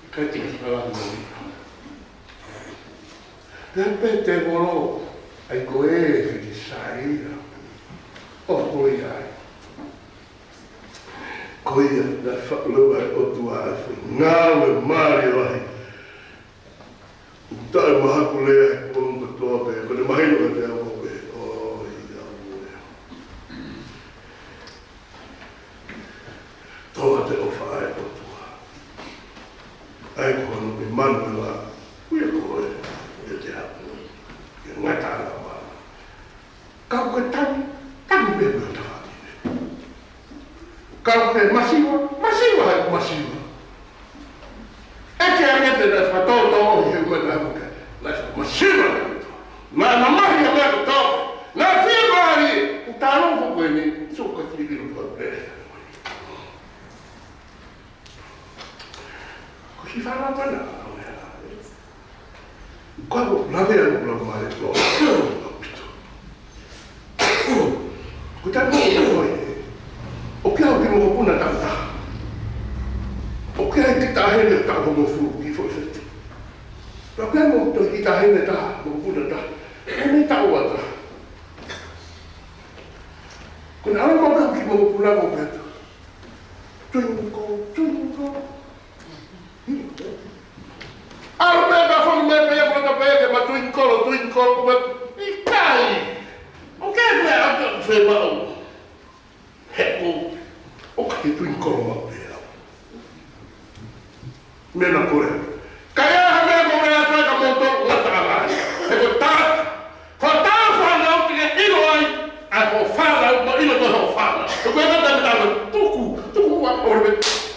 ʻIkai te ke fakalāngilangiʻia. Pea pehē ʻe Tēvolo, ʻai ko e fili sai ia. ʻO ko ia ai. Ko ia, naʻe faʻu leva ʻe he ʻOtua ʻa e foʻi ngāue mālie lahi. ʻOku taʻemahakulea he kuonga Ka ʻoku ke masiva, masiva he masiva. ʻEke ange te nau fakatōtō ʻi he ʻū meʻa naʻa ke, naʻe fakamasiva naʻe kotoa. Naʻe mamahi ʻa e meʻa kotoa. Naʻe fiemālie, ʻoku tau ʻofa ko eni, so ka tiki lo pa pe. Ko si fala mana, ʻo ia. Ko e lave ʻa e ʻuluaki mālie ko ʻaupito. Ko e taimi ko ē, ʻoku ʻi ai e kiʻi mokopuna taʻu taha. ʻOku ʻi ai e kiʻi taʻahine taʻu hongofulu ki Fuʻu Fete. ʻOku ʻi ai mo e kiʻi taʻahine taha, mokopuna taha. ʻI ai e taʻu ua taha. Ko ʻene ʻalu mai ki he kiʻi mokopuna ko ē pea tau. Twinkle, twinkle. ʻAlu pē ka fonu mai pē ia ko e ta pē ke ma twinkle, twinkle, ko ma ʻikai. ʻOku ke meʻa atu fē maʻu. He ʻoku, ʻoku ke twinkle maʻu pē au. Meʻa naʻa ku lea. Ka ʻi ai ha meʻa ko e meʻa atu ka mo to ngata ʻa ngai. He ko e ta Ko ʻetau fānau te ke ʻilo ai, ʻa hoʻo fānau, mo ʻilo ko hoʻo fānau. Ko e meʻa te tau tuku, tuku ua, ʻo le,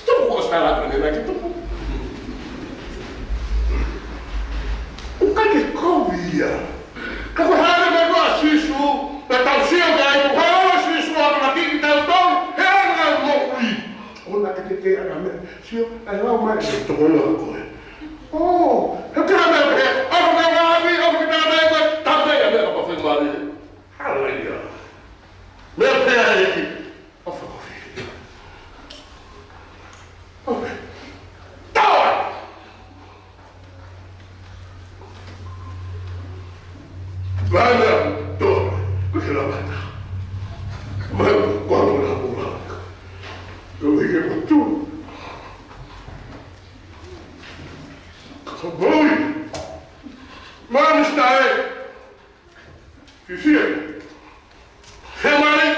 tuku ʻo sala ko ʻene naʻa ke tuku. ʻOku ʻikai ke kovi ia. Ka ko e hā e meʻa ko ē ʻa Sīsū, ka tau sio ki ai, ko e hā ʻa Sīsū ʻa ka ki tau tau, he anga moʻui. ʻO na ke te ke anga meʻa. Sio, ʻai lau mai, e tokoloa ko ē. ʻŌ, he ka meʻa pē, ʻo ka ngaahi, ʻo ka ngaahi, ko e tama ia meʻa ka fai mālie. Haleluia. Meʻa pē ʻa e ʻEiki. ʻOfa, ʻofa. ʻOfa. Tawa. Mana, to, ko ke la mata. Mana, ko ko la ko la. Ko ke ko tu. Ko boi. Mana sta e. Fifia. Female.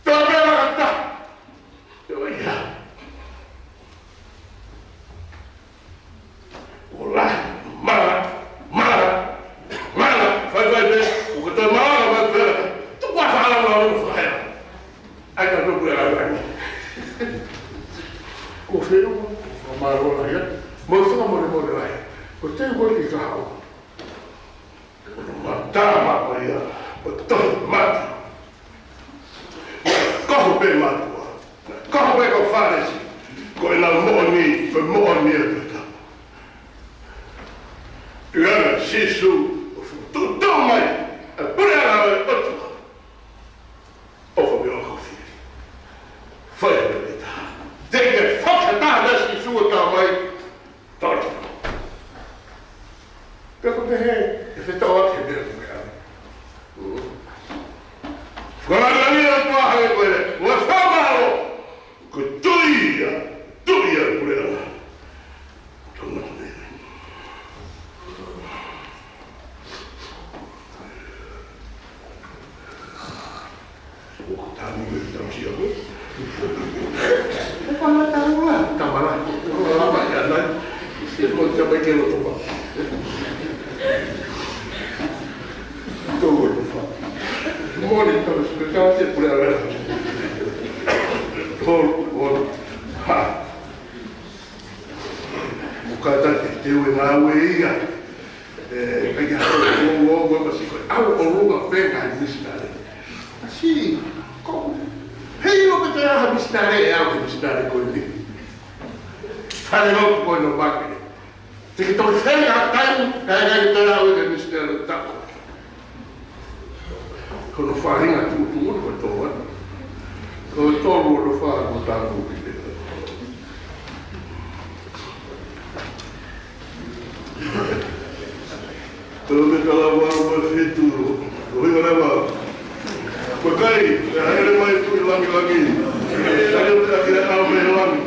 Tō pē la ka ta. Te o ia. ʻO lahi, mala, mala, mala, fai fai pē, ʻo ka tō mala, mala, mala, tuku a fala, mala, mala, fai. ʻAi ka tuku e ala ni. Ko fē, ko mala, mala, ia. Mo fanga mole, mole, ia. Ko te ko ki ka hau. Ko e mātā maʻu ia, ko e tohi mate. Ko e pē mātuʻa, ko e pē ko Fālesi, ko ʻenau moʻoni, ko e moʻoni ʻa e tata. Tuʻunga Sīsū, ʻo fututo mai, ʻa e pule ala ʻo e ʻOtua. ʻOfa pē ʻo ka fili. Fai pē pē ta. Te ke fakataha na Sīsū ʻo tā mai. Tau. Pea ko pehē, ʻe fetau ake he meʻa ko ē. Fakalāngilangi ʻa e ʻOtua hangē ko e, ua whamalo. Ko e tui ia, tui ia pule ala. Tau na ko ē. ʻOku tau ni me tau sia ko. ʻOku ana tau la, tamala. ʻOku ana la mai ana. Ko te mai ke lo topa. Tau ko topa. Moni tau si tau se pule ala. Tau, tau. Ha. Mo kātaki, te u ʻi he ngāue ia. ʻE, ʻikai ke hao, ʻo, ʻo, ʻo, masi ko e ʻalu ʻo ʻolunga pē ngaahi misinale. Masi, ko, he ʻilo pē te ʻalu ha misinale, ʻe ʻalu ha misinale ko eni. Fale lotu ko eni ʻo make. Te ke toki fenga taimi, kae ʻikai ke toe ʻalu ha misinale taʻu. Ko hono faʻahinga tuʻutuʻuni ko e tolu, ē? Ko e tolu hono faʻahinga ko e tolu ki te. Ko e meʻa ka lava ʻo e fitu, ko e hiva lava. Ko e kai, ʻe haere mai Tuʻi Langilangi. ʻE haere mai ʻa e ʻAlo mei Langi.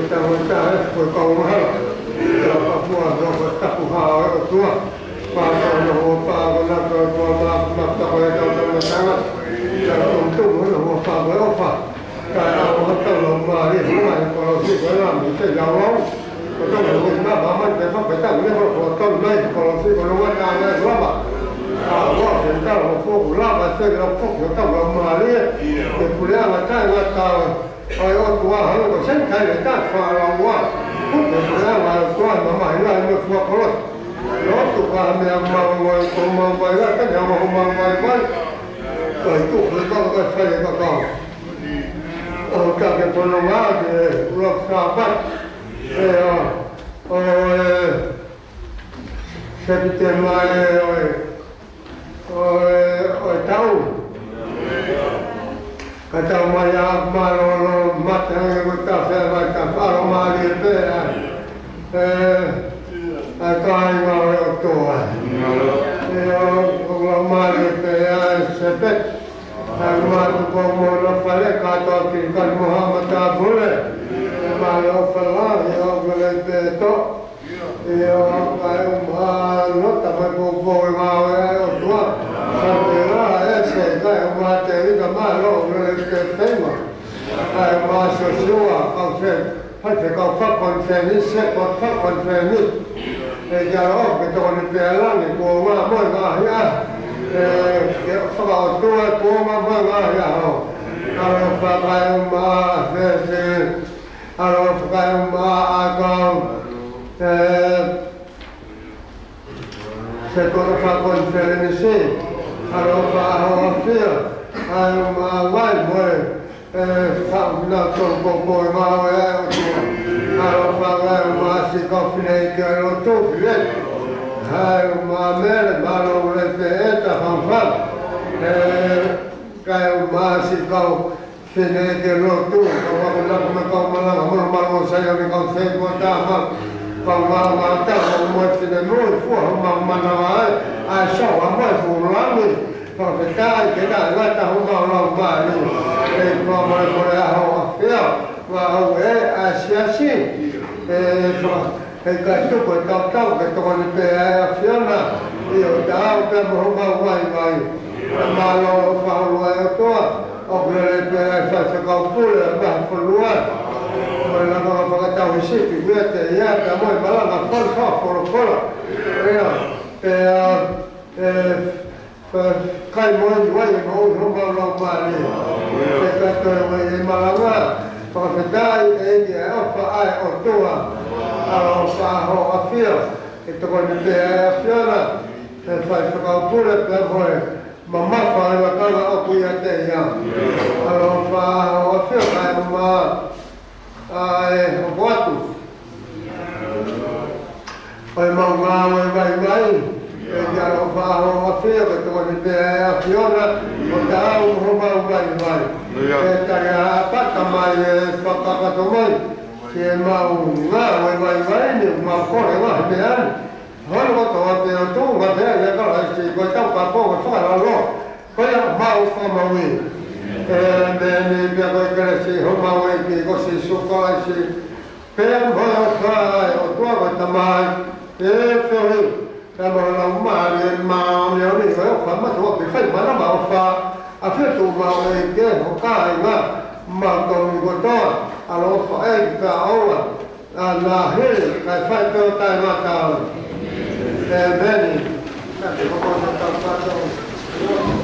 Tau ʻi he taha ko e kau mahalo. Tau pāpū ʻa e tapu hā ʻo e ʻOtua. Pāpū ʻa e ʻOtua, pāpū ʻa e ʻOtua, pāpū ʻa e ʻOtua, pāpū ʻa e ʻOtua. Tau tumutumu ʻa e ʻOtua, pāpū ʻa e ʻOtua. Kae ʻoua ʻe tau lau mālie, ʻoua ʻe kolosi, ko e Lami, te tau lau. Ko tau lau ʻi he māmani, te fakatau, ne ko tau nai, kolosi, ko e ʻOtua, nai lava. ʻA, ʻoua ʻe tau lau foki lava, te lau foki, ko tau lau mālie. Ko e puleʻanga taʻengata ʻo e ʻOtua, hanga ko Sēnitaile taʻefaʻalaua. Ko e puleʻanga ʻo e ʻOtua, mamahi lahi mo e fua kolosi. Lotu ka meʻa mau ngoi ko mau vai vai, ka meʻa mau mau vai vai. Ko e tuku e kau ka fai e kakau. ʻO ka ke pono ngā ke ʻuluaki Sāpate. ʻE ʻo, ʻo e Sepitema ʻe ʻo e ʻo e, ʻo e taʻu. Ka tau mai ʻa mālōlō, mate ange ko ta fea mai ta falo mālie pē ʻa e, ʻa e kāinga ʻo e ʻOtua. ʻE ʻo, ʻo mālie pē ʻa e Sepeti. ʻA e mātuku mo na fale kātoa ki kani mo ha mata pule. ʻE mālō fala, ʻe ʻo kele pē to. ʻIo, kae ʻumaʻā Lota mai poupou e ngāue ʻa e ʻOtua. Sāpela ʻEse, kae ʻumaʻā Tēvita, mālō ʻo e ke feima. Kae ʻumaʻā Siosiua, kau fe, faifekau fakakonifelenisi, ko fakakonifelenisi. ʻE ke ʻalu ʻo ke tokoni pē ʻa langi, kuonga mo e ngaahi ʻaho. ʻE, ke fakaʻotua, kuonga mo e ngaahi ʻaho. ʻAlofa kae ʻumaʻā Fesi. ʻAlofa kae ʻumaʻā ʻa e kau, ʻe, se kau fakakonifelenisi. ʻAlofa ʻa Hoʻo ʻAfio, kae ʻumaʻā Vai mo e, ʻe, faʻu kinautolu ko e ngāue ʻa e ʻOtua. ʻAlofa kae ʻumaʻā siʻi kau fineʻeiki ʻo e lotu, Pileti. Kae ʻumaʻā Mele, mālō ʻo e pē ʻeta fangfang. ʻE, kae ʻumaʻā siʻi kau fineʻeiki lotu, kau akonaki mo e kau malanga, mo e malu ʻo Saione, kau sētuata, kau ngāue ʻa e ʻOtua, mo e finemui, fua homau manava ai, ʻa e soa mo e fuʻu langi, fakafetaʻi ke na ngata homau laumālie, ʻe fua mo e kole ʻa Hoʻo ʻAfio, ngāue ʻa e siasi, ʻe fua, ʻe kae tuku e tautau ke tokoni pē ʻa e ʻAfiona, ʻio taau pē mo homau vaivai. Mālō ʻo fahulu ʻa e ʻOtua, ʻoku lele pē ʻa e faifekau pule ʻa e vahefonua. Mo e lakanga fakatau hisipi, ʻuia te ia, pea mo e malanga folofola, folofola. ʻIo, pea, ʻe, pea kai mo e vai, mo e homau laumālie. Pea kai toe mo e malanga, fakafetaʻi ʻEiki ʻa e ʻofa ʻa e ʻOtua. ʻAlofa ʻa Hoʻo ʻAfio, ke tokoni pē ʻa e ʻAfiona, ʻe faifekau pule pea mo e mamafa ʻo e lakanga ʻoku ʻiate ia. ʻAlofa ʻa Hoʻo ʻAfio kae ʻumaʻā ʻa e hoko atu ʻo e mau ngāue vaivai. ʻEiki ʻalofa ʻa Hoʻo ʻAfio ke tokoni pē ʻa e ʻAfiona ʻo taau mo homau vaivai. ʻIo. ʻE tali ʻa e pata mai ʻe fakakakato mai ki he mau ngāue vaivai ni, mau kole ngaahi meʻa ni. Hono kotoa pē ʻo tuʻunga pē ʻa Kalaisi, ko e taukapo mo e fakalalo, ko ia mau fakamaauʻi. ʻĒmeni. Pea ko e kelesi ʻa homau ʻEiki ko Sīsū Kalaisi, pea mo e ʻofa ʻa e ʻOtua ko e Tamai, ʻe feohi pea mo e Laumālie Māʻoniʻoni, ko e ʻofa mātuʻaki fai mana ma ʻofa, ʻafio tuʻu maʻu ʻEiki, ho kāinga, mautolu kotoa, ʻalofa ʻEiki pea ʻoua ʻa e ngaahi, kae fai pē ʻo taʻengata. ʻĒmeni. Ka te koko na tau kato.